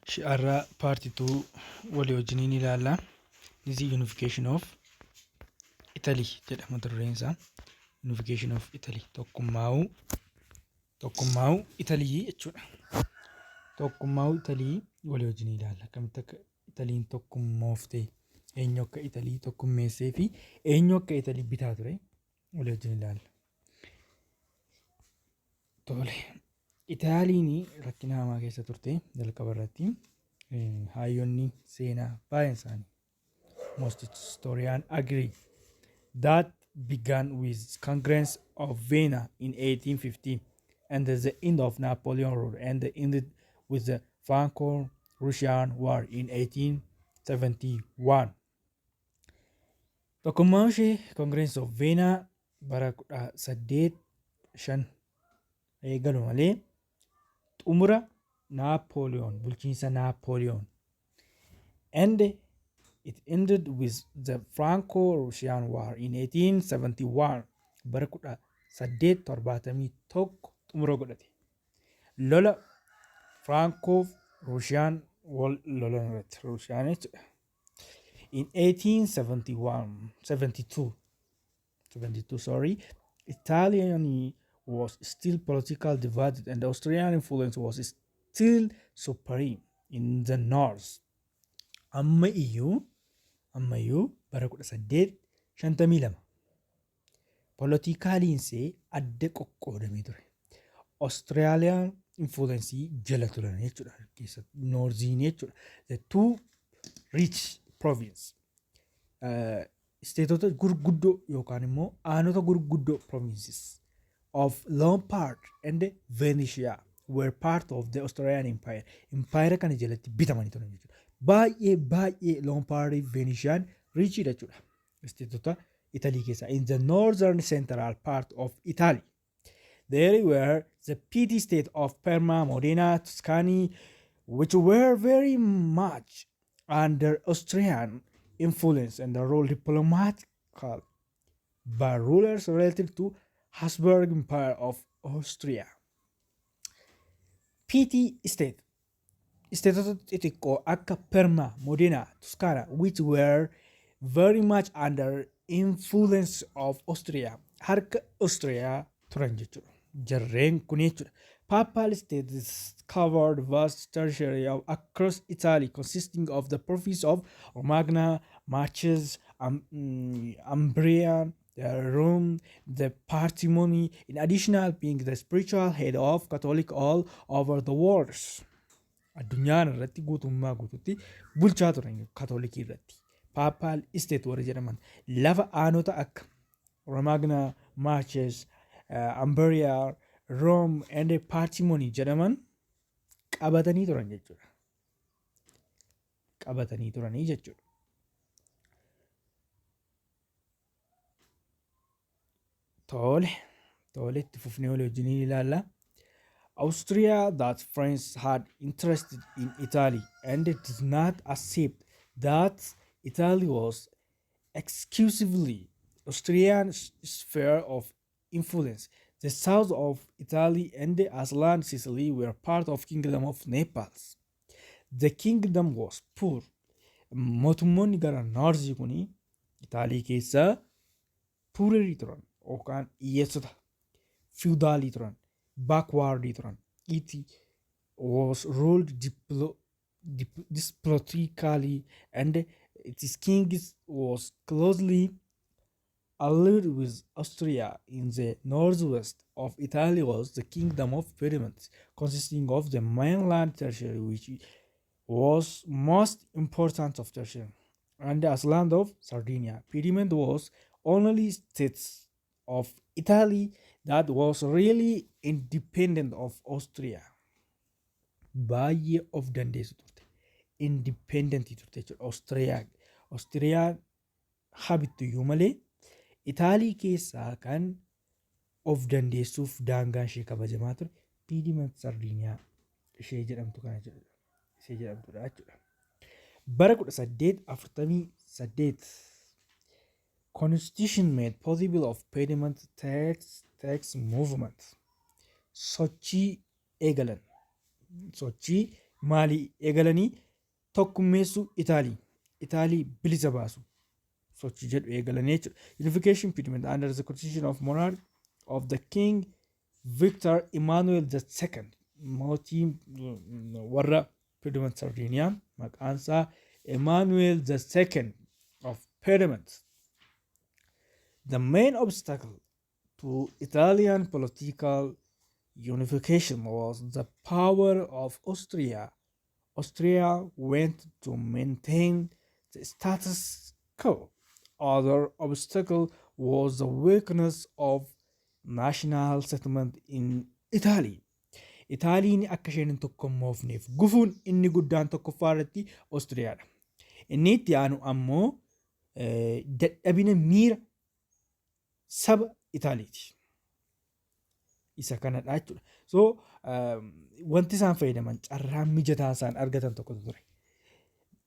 Har'a part 2 walii wajjiniin ilaalla. This is Unification of Italy jedha mata dureen isaa. Unification of Italy, tokkummaa'uu Italy jechuudha. Tokkummaa'uu Italy walii wajjin ilaalla. Akkamitti akka Italiin tokkummoofte, eenyu akka Italii tokkummeessee fi eenyu akka Italii bitaa ture walii wajjin ilaalla. Tole. Itaaliin rakkina hamaa keessa turte. Jalqaba irratti hayyoonni seenaa baay'een isaanii, most historian agree that began with Congress of Vienna in 1815 and the end of Napoleon rule and ended with the Franco-Russian War in 1871. Tokkummaa ishee Congress of Vienna bara 18 5 eegalu malee xumura Naapooliyoon, bulchiinsa Naapooliyoon, and it ended with the Franco-Russian War in 1871, bara 1871 xumura godhate. Lola Franco-Russian wal lolan irratti Russiyaan jechuudha. In 1871, 72, 72, sorry, Italian was still politically divided and Austrian influence was still supreme in the north. Amma iyyuu bara 1852 politicaliinsee adda qoqqoodamee ture. Australiyaan influence jala turan jechuudha. Keessatti northiin jechuudha. The two rich province, stateota gurguddoo yookaan immoo aanota gurguddoo, provinces of Lombard and Venetia were part of the Austrian Empire. Empire kana jalatti bitamanii turan jechuudha. Baay'ee baay'ee Lombard fi Venetian richiidha jechuudha. Stateota Italii keessaa in the northern central part of Italy. There were the petty state of Parma, Modena, Tuscany, which were very much under Austrian influence and the role diplomatical by rulers related to Habsburg Empire of Austria. Petty state, stateota xixiqqoo akka Parma, Modena, Toscana, which were very much under influence of Austria, harka Austria turan jechuudha. Jarreen kun jechuudha. Papal states covered vast territory of across Italy, consisting of the province of Romagna, Marches, Umbria, Rome, the Patrimony, in addition being the spiritual head of Catholic all over the world. Addunyaan irratti guutummaa guututti bulchaa turan Katoolikii irratti. Papal state warri jedhaman lafa aanota akka Romagna, Marches, Umbria, Rome and Patrimony jedhaman qabatanii turan jechuudha. Qabatanii turanii jechuudha. Tole, tole, itti fufnee walii wajjin ilaalla. Austria that France had interested in Italy and did not accept that Italy was exclusively Austrian sphere of influence. The south of Italy and the island Sicily were part of Kingdom of Naples. The kingdom was poor. Mootummoonni gara northii kuni Itaalii keessa poorerii turan yookaan hiyyeessota, feudalii turan, backwardii turan. It was ruled despotically and its king was closely allied with Austria. In the northwest of Italy was the Kingdom of Piedmont, consisting of the mainland territory, which was most important of territory, and the island of Sardinia. Piedmont was only states of Italy that was really independent of Austria. Baay'ee of dandeessu turte. Independent turte jechuudha. Austriyaa. Austriyaan habittu iyyuu malee Itaalii keessaa kan of dandeessuuf daangaan ishee kabajamaa ture Piedmont Sardiiniyaa ishee jedhamtu kana jedhudha. Ishee jedhamtudha jechuudha. Bara 1848 Constitution made possible of Piedmont tax movement. Sochii eegalan. Sochii Maalii eegalanii? Tokkummeessuu Itaalii. Itaalii bilisa baasu sochii jedhu eegalanii jechuudha. Unification Piedmont under the constitution of monarch of the King Victor Emmanuel II, mootii warra Piedmont Sardinia maqaan isaa Emmanuel II of Piedmont. The main obstacle to Italian political unification was the power of Austria. Austria went to maintain the status quo. Other obstacle was the weakness of national sentiment in Italy. Itaaliin akka isheen hin tokkommoofneef gufuun inni guddaan tokkoffaa irratti Oostiriyaadha. Inni itti aanu ammoo dadhabina miira saba Itaaliiti. Isa kanadha jechuudha. So wanti isaan fayyadaman, carraan mijataa isaan argatan tokkotu ture.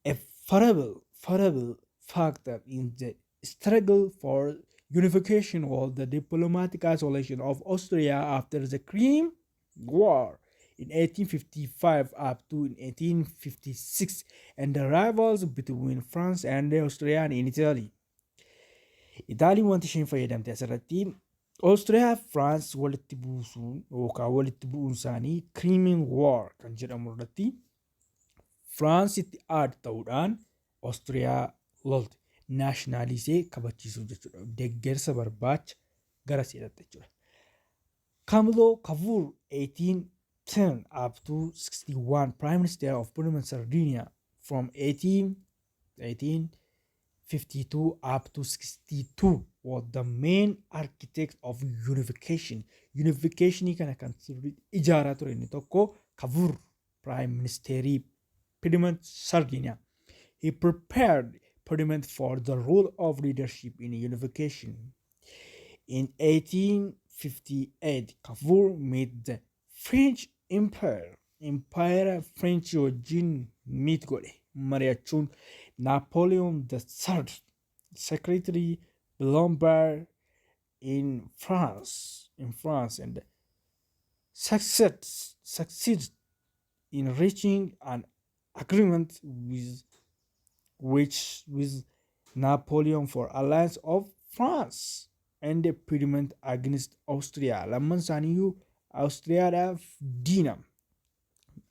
A favorable factor in the struggle for unification was the diplomatic isolation of Austria after the Crimean War in 1855 up to 1856 and the rivals between France and Austria in Italy. Itaaliin wanti isheen fayyadamte asirratti Oostiriyaa fi Firaans walitti buusuun yookaan walitti bu'uun isaanii Crimean War kan jedhamu irratti Firaansitti add ta'uudhaan Oostiriyaa lolte, nationalisee kabachiisuuf jechuudha. Deeggarsa barbaacha gara seeratti jechuudha. Camillo Cavour, 1810 up to 61, Prime Minister of Piedmont Sardinia from 1852 up to 62, was the main architect of unification. Unificationii kana kan sirriitti ijaaraa ture inni tokko Cavour, Prime Ministerii Piedmont Sardinia. He prepared Piedmont for the role of leadership in unification. In 1858, Cavour met the French Empire. Empire French wajjin meet godhe mari'achuun Napoleon III, Secretary Blomberg in France and succeeded in reaching an agreement with Napoleon for alliance of France and Piedmont against Austria. Lamman isaaniiyyuu Austriyaadhaaf diina.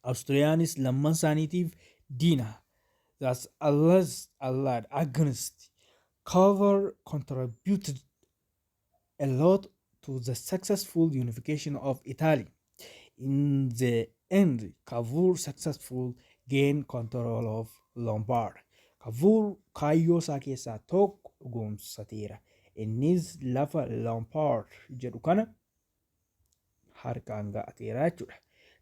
Austriyaanis lamman isaaniitiif diina. That's allied against. Cavour contributed a lot to the successful unification of Italy. In the end, Cavour successful gained control of Lombard. Cavour kaayyoo isaa keessaa tokko dhugoomsateera. Innis lafa Lombard jedhu kana harkaan ga'ateera jechuudha.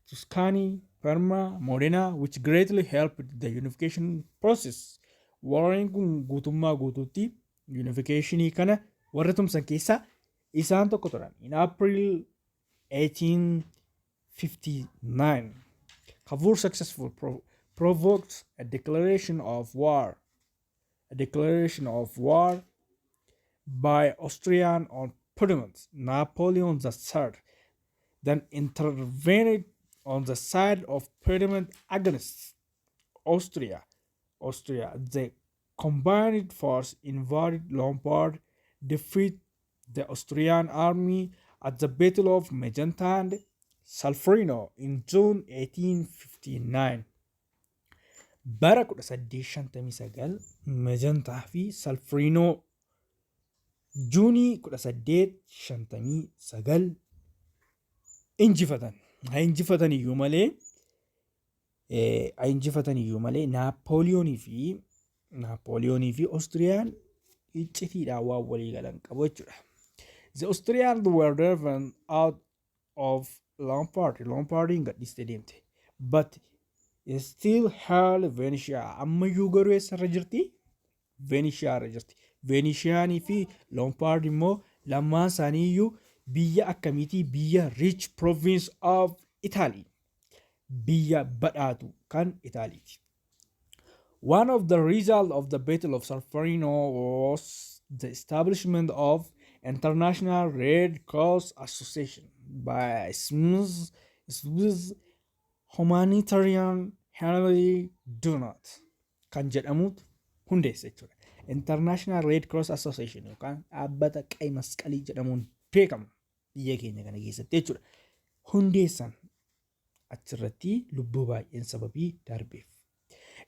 Tuscany, Parma, Modena, which greatly helped the unification process. Warreen kun guutummaa guutuutti unificationii kana warra tumsan keessaa isaan tokko turan. In April 1859, Cavour successful provoked a declaration of war, a declaration of war by Austrian on Piedmont. Napoleon III then intervened on the side of Piedmont against Austria. Austria, the combined force invaded Lombard, defeat the Austrian army at the Battle of Magenta and Solferino in June 1859. Bara 1859 Majantaa fi Salfriinoo Juunii 1859 injifatan. Haa injifatan iyyuu malee haa injifatan iyyuu malee Naapooliyoonii fi Oostiriyaan iccitiidhaan waan walii galan qabu jechuudha. The Austrians were driven out of Lombardy. Lombardiin gadhiistee deemte. But still held Venetia. Ammayyuu garuu eessarra jirti? Venetia irra jirti. Veneeshiyaanii fi Lombardi immoo lamaan isaanii iyyuu biyya akkamiitii? Biyya rich province of Italy. Biyya badhaatu kan Itaaliiti. One of the result of the Battle of Solferino was the establishment of International Red Cross Association by Swiss humanitarian Henry Dunant kan jedhamutu hundeesse jechuudha. International Red Cross Association yookaan dhaabbata ቀይ masqalii jedhamuun beekamu biyya keenya kana keessatti jechuudha. Hundeessan achirratti lubbuu baay'een sababii darbeef.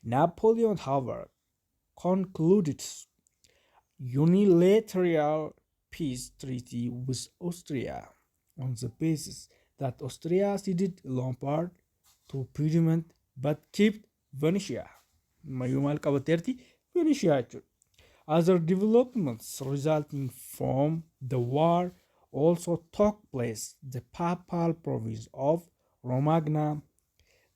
Napoleon, however, concluded unilateral peace treaty with Austria on the basis that Austria ceded Lombard to Piedmont but kept Venetia. Mayyuu maal qabatteerti? Venetia jechuudha. Other developments resulting from the war also took place. The papal province of Romagna,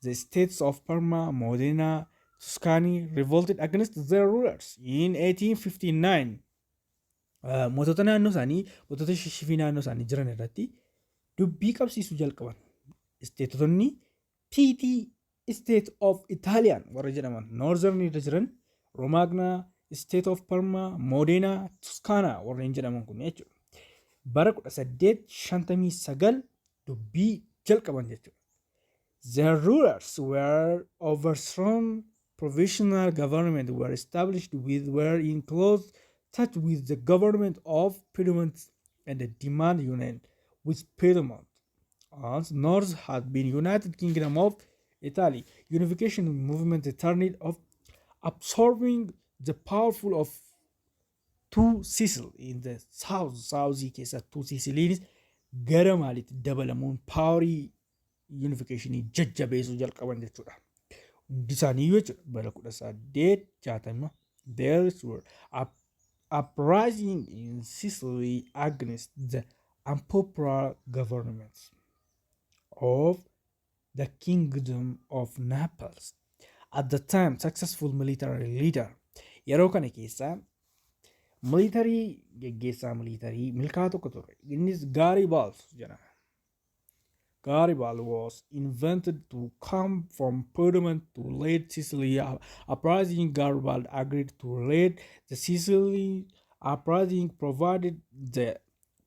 the states of Parma, Modena, Tuscany revolted against their rulers in 1859. Mootota naannoo isaanii, mootota shishifii naannoo isaanii jiran irratti dubbii qabsiisuu jalqaban. Stateotonni Petty State of Italian warra jedhaman Northern irra jiran Romagna, State of Parma, Modena, Toscana warreen jedhaman kun jechuudha. Bara 1859 dubbii jalqaban jechuudha. The rulers were overthrown, provisional government were established with were in close touch with the government of Piedmont and the demand union with Piedmont. As North had been United Kingdom of Italy. Unification movement turned of absorbing the powerful of Two Sicily in the south. Southii keessa Two Siciliinis gara maaliitti dabalamuun powerii unificationii jajjabeessuu jalqaban jechuudha. Hundi isaaniiyyuu jechuudha bara 1860 there were uprising in Sicily against the unpopular governments of the Kingdom of Naples. At the time, successful military leader yeroo kana keessa military geggeessaa military milkaa tokko ture. Innis Garibaldi jedhama. Garibaldi was invited to come from Piedmont to lead Sicily uprising. Garibaldi agreed to lead the Sicily uprising, provided the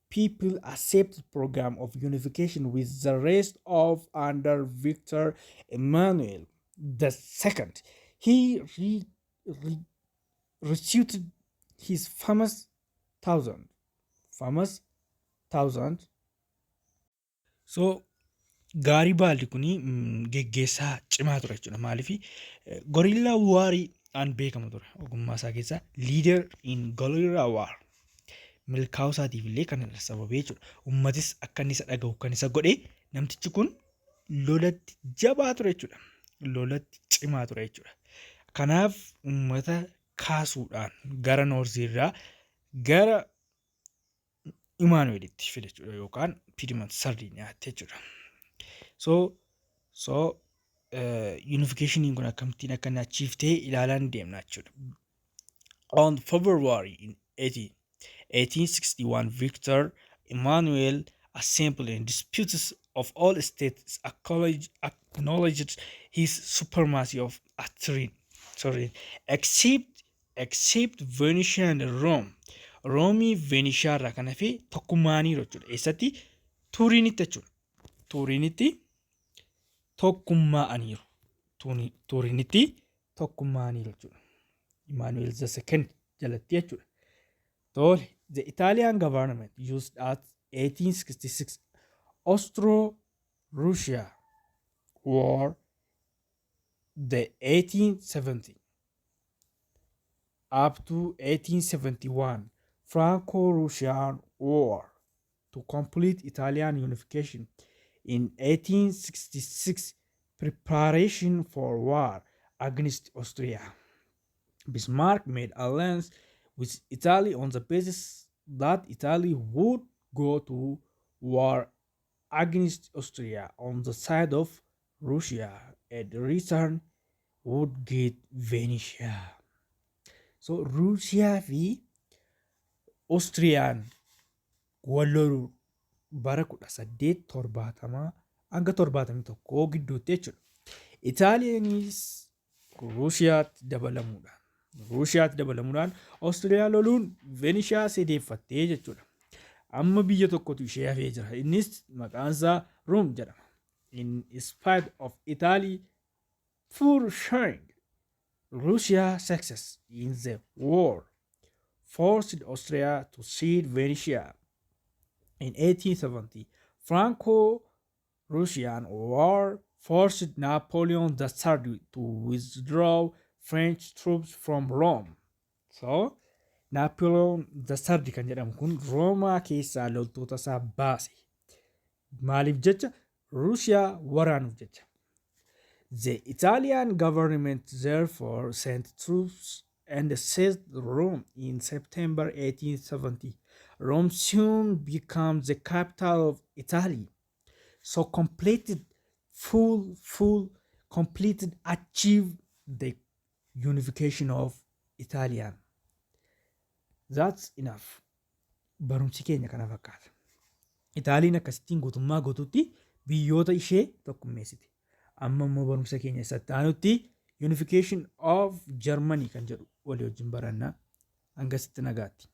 people accepted program of unification with the rest of under Victor Emmanuel II. He recited his famous thousand. So Garibaldi kuni geggeessaa cimaa ture jechuudha. Maaliif guerrilla wariidhaan beekamu ture ogummaa isaa keessaa leader in guerrilla war. Milkaa'uu isaatiif illee kan irra sababee jechuudha. Uummatis akka inni isa dhaga'u kan isa godhe namtichi kun lolatti jabaa ture jechuudha. Lolatti cimaa ture jechuudha. Kanaaf uummata kaasuudhaan gara northiirraa gara Imaanuweelitti fide jechuudha yookaan Piedmont Sardiiniyaatti jechuudha. So unificationiin kun akkamittiin akka inni achieve ta'e ilaalaan deemna jechuudha. On February in 1861, Victor Emmanuel Assembly and disputes of all states acknowledged his supremacy of Turin, sorry, except Venetia and Rome. Roomii Venetia irraa kan hafe tokkummaaniiru jechuudha. Eessatti? Tuuriinitti jechuudha. Tuuriinitti tokkummaa'aniiru. Tuuriinitti tokkummaa'aniiru jechuudha. Emmanuel the Second jalatti jechuudha. Tole, the Italian government used at 1866 Austro-Russia War, the 1870 up to 1871 Franco-Russian War to complete Italian unification. In 1866, preparation for war against Austria. Bismarck made alliance with Italy on the basis that Italy would go to war against Austria on the side of Russia and return would get Venetia. So Ruusiyaa fi Austriyaan wal loluu bara 1870 hanga 71 gidduutti jechuudha. Itaaliyaanis Ruusiyaatti dabalamuudhaan Oostiriyaa loluun Venishiyaa sedeeffattee jechuudha. Amma biyya tokkotu ishee hafee jira. Innis maqaan isaa Room jedhama. In spite of Italy Pursuing Russia success in the war forced Austria to cede Venetia. In 1870, Franco-Russian War forced Napoleon III to withdraw French troops from Rome. So, Napoleon III kan jedhamu kun Roomaa keessaa loltoota isaa baase. Maaliif jecha? Ruusiyaa waraanuuf jecha. The Italian government therefore sent troops and seized Rome in September 1870. Rome soon became the capital of Italy. So completed, full, full, completed, achieved the unification of Italian. That's enough. Barumsi keenya kana fakkaata. Itaaliin akkasittiin guutummaa guutuutti biyyoota ishee tokkummeessite. Amma immoo barumsa keenya isatti aanutti Unification of Germany kan jedhu walii wajjin barannaa. Hangasitti nagaatti.